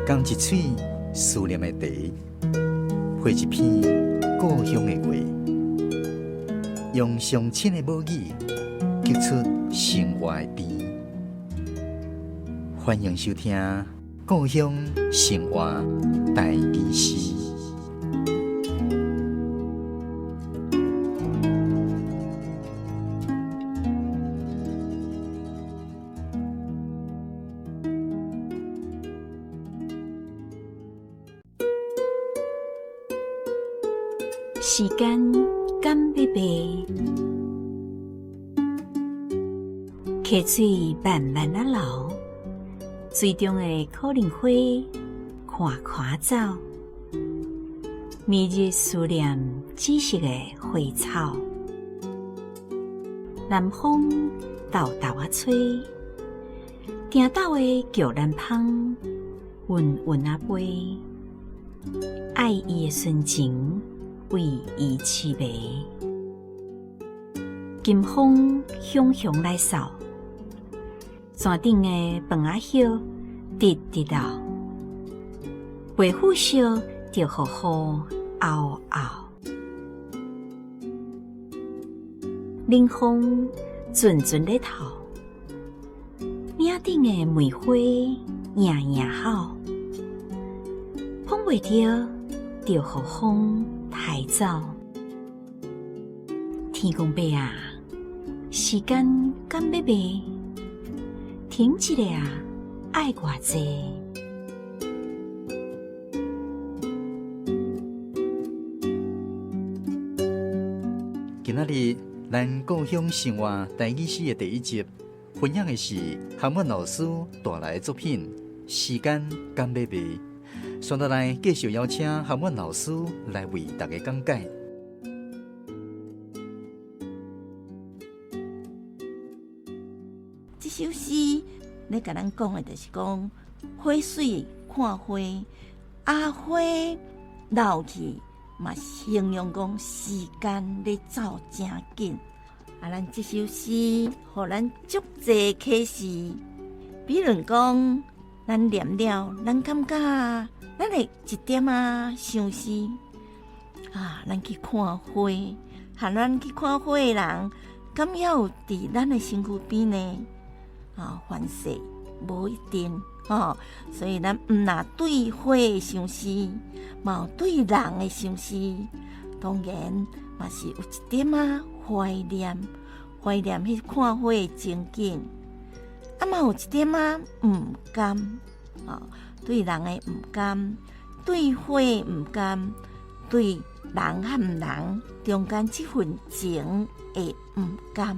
仝一喙思念的茶，配一篇故鄉的話，用上親的母語，激出生活的甜。歡迎收聽《故鄉生活台語詩》。時間敢欲賣？溪水慢慢仔流，水中的可能花緩緩走，明日思念紫色的花草。南風豆豆仔吹，甜豆的玉蘭香，勻勻仔飛，愛伊的純情。為伊癡迷，金風雄雄來掃，山頂的楓仔葉直直落，袂腐惜就予雨敖敖。冷風陣陣咧透，嶺頂的梅花營營好，碰袂著就予風抬走。天公伯啊，時間敢欲賣？停一下啊，愛偌濟？今仔日咱故鄉生活台語詩的第一集，分享的是韓文老師帶來的作品《時間敢欲賣》。接落來繼續邀請韓文老師來為大家講解。這首詩咧，共咱講的就是講，花水看花，啊花老去，嘛形容講時間咧走誠緊。啊，咱這首詩予咱足濟啟示，比如講，咱念了，咱感覺咱會一點仔相思啊！咱去看花，和咱去看花的人，敢猶有佇咱的身軀邊呢？啊，凡勢無一定吼，所以咱毋若對花的相思，嘛有對人的相思，當然嘛是有一點仔懷念，懷念彼看花的情景。啊，嘛有一點仔毋甘，吼，對人的毋甘，對花的毋甘，對人和人中間這份情的毋甘。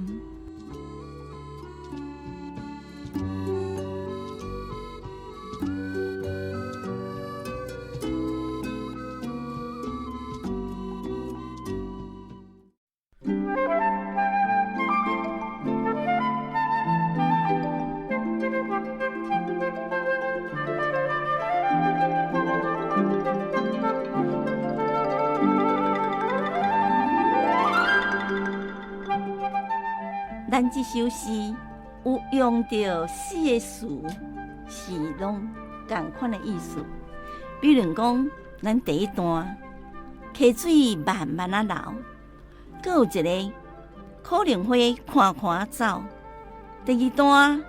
咱這首詩有用著四個詞，是攏仝款的意思。比如講，咱第一段溪水慢慢仔流，閣有一個可能花緩緩仔走。第二段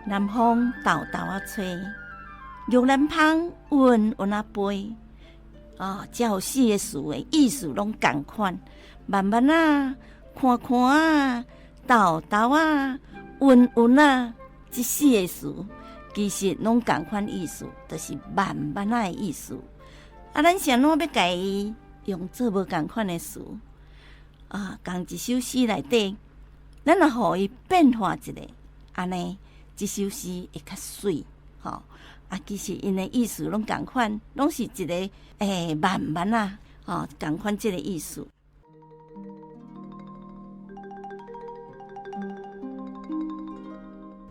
南風豆豆仔吹，玉蘭香勻勻仔飛。哦，這有四個詞的意思攏仝款，慢慢仔，緩緩仔。豆豆仔，勻勻仔，這四個詞其實攏仝款意思，就是慢慢仔的意思。啊，咱是按怎欲共伊用做無仝款的詞？啊，仝一首詩內底，咱若予伊變化一下，按呢，這首詩會較媠，吼。啊，其實𪜶的意思攏仝款，攏是一個慢慢仔，吼，仝款這個意思。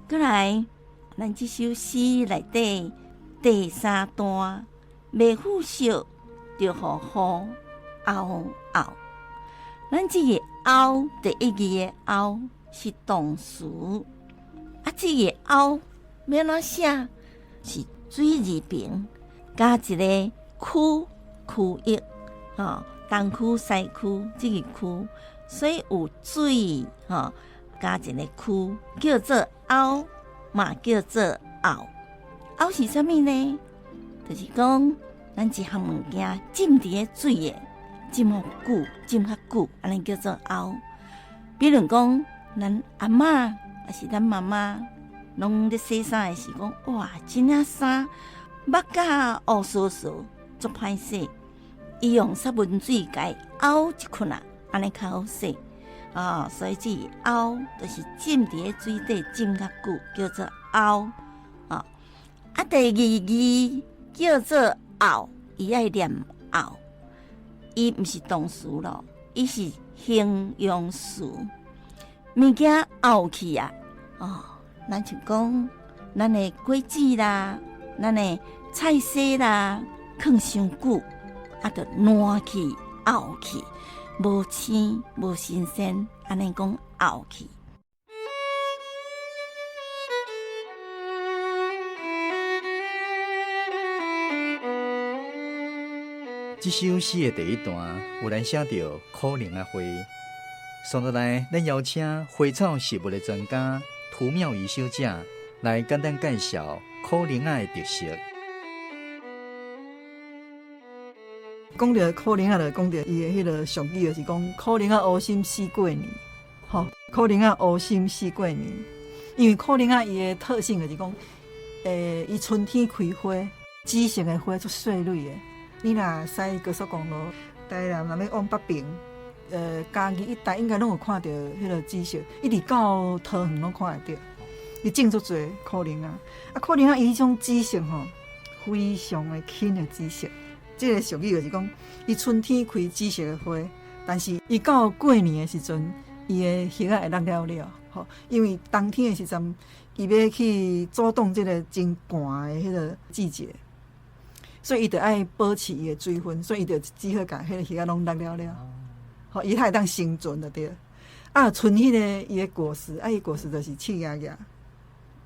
過來，咱這首詩內底第三段，袂腐惜就予雨敖敖。咱這個敖第一字的敖是動詞，啊，這個敖欲按怎寫？是水字邊加一個區區域，吼，東區西區這個區，所以有水吼加一個區叫做凹，嘛叫做拗。拗是啥物呢？就是講咱一項物件浸佇咧水的，浸予久，浸較久，按呢叫做拗。比如講，咱阿嬤抑是咱媽媽，攏咧洗衫的時講，哇，這領衫抹甲烏趖趖，足歹洗。伊用殺蚊水共伊拗一圈仔，按呢較好洗。哦，所以這個拗就是浸佇咧水底浸較久，叫做拗。哦，啊，第二字叫做拗，伊愛念拗，伊毋是動詞咯，伊是形容詞。物件拗去啊，哦，咱就講咱的果子啦，咱的菜踅啦，囥傷久，啊，就爛去拗去，無鮮無新鮮，按呢講拗去。這首詩的第一段有咱寫著苦苓仔花。接落來，咱邀請花草植物的專家涂妙儀小姐來簡單介紹苦苓仔的特色。講著苦苓仔，就講著伊的彼个俗語，就是講苦苓仔烏心四過年，吼，苦苓仔烏心四過年。因為苦苓仔伊的特性就是講，伊春天開花，紫色的花足細蕊的。你若駛高速公路，台南若欲往北爿，嘉義一帶應該攏有看著彼个紫色，一直到桃園攏看會著。伊種足濟苦苓仔，啊，苦苓仔伊彼種紫色吼，非常的輕的紫色。這个俗語就是講，伊春天開紫色的花，但是伊到過年的時陣，伊的葉仔會落了了，吼，因為冬天的時陣，伊欲去阻擋這个真寒的彼个季節。所以伊就愛保持伊的水分，所以伊就只好共彼个葉仔攏落了了，吼，伊才會當生存就對。啊，賰彼个伊的果實，啊，伊果實就是刺牙牙，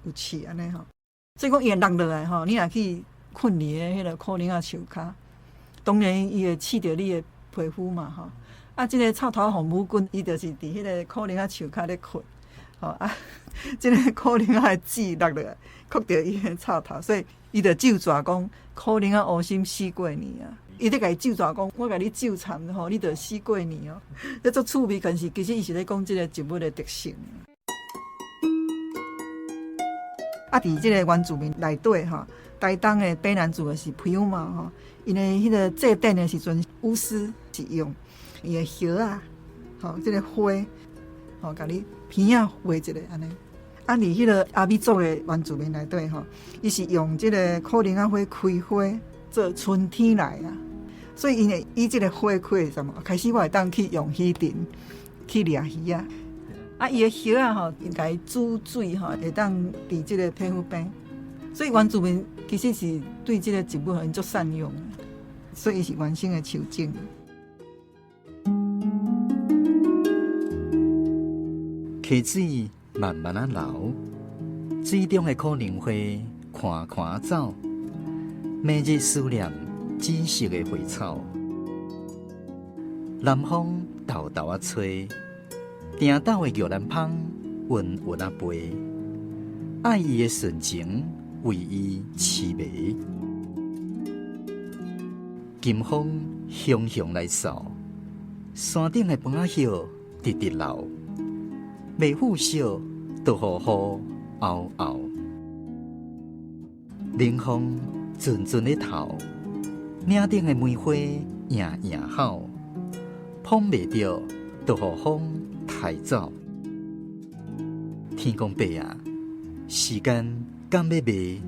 有刺按呢吼。所以講伊會落落來吼，你若去睏佇咧彼个苦苓仔樹跤，當然伊會刺著你的皮膚嘛吼。啊，這个臭頭黃母軍伊就是佇彼个苦苓仔樹跤咧睏，吼啊，這个苦苓仔的籽落落來，囥著伊的臭頭，所以伊就咒詛講苦苓仔烏心死過年啊！伊咧共伊咒詛講，我共你咒讒吼，你就死過年哦。這足趣味，但是其實伊是咧講這个植物的特性。啊，佇這个原住民內底吼，台東的卑南族的是普悠瑪吼，𪜶的彼个祭典的時陣，巫師是用伊的葉仔，吼，這个花，吼，共你鼻仔畫一下按呢。啊，佇彼个阿美族的原住民內底吼，伊是用這个苦苓仔花開花做春天來啊，所以𪜶會以這个花開什麼，開始我會當去用魚釣去掠魚仔。啊，伊的葉仔吼，𪜶共伊煮水吼，會當治這个皮膚病。所以原住民其實是對這个植物𪜶足善用，所以伊是原生的樹種。溪水慢慢仔流，水中的苦苓花緩緩走，每日思念紫色的花草。南風豆豆仔吹，埕斗的玉蘭香溫溫仔飛，愛伊的純情為伊癡迷。金風雄雄來掃，山頂的椪仔葉直直流。袂赴惜，都予雨沤沤。冷風陣陣咧透，嶺頂的梅花迎迎吼，捧袂著，都予風刣走。天公伯啊，時間敢欲賣？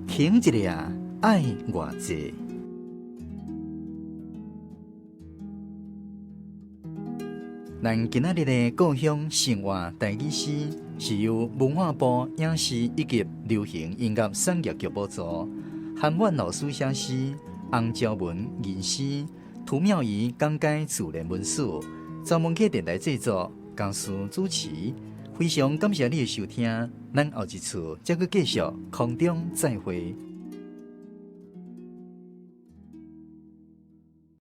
停一下愛偌濟？咱今仔日的故鄉生活台語詩，是由文化部影視以及流行音樂產業局補助，韓婉老師寫詩，洪昭文吟詩，涂妙儀講解自然文史，朝文客電台製作，江思主持。非常感謝你的收聽，咱後一次再閣繼續空中再會。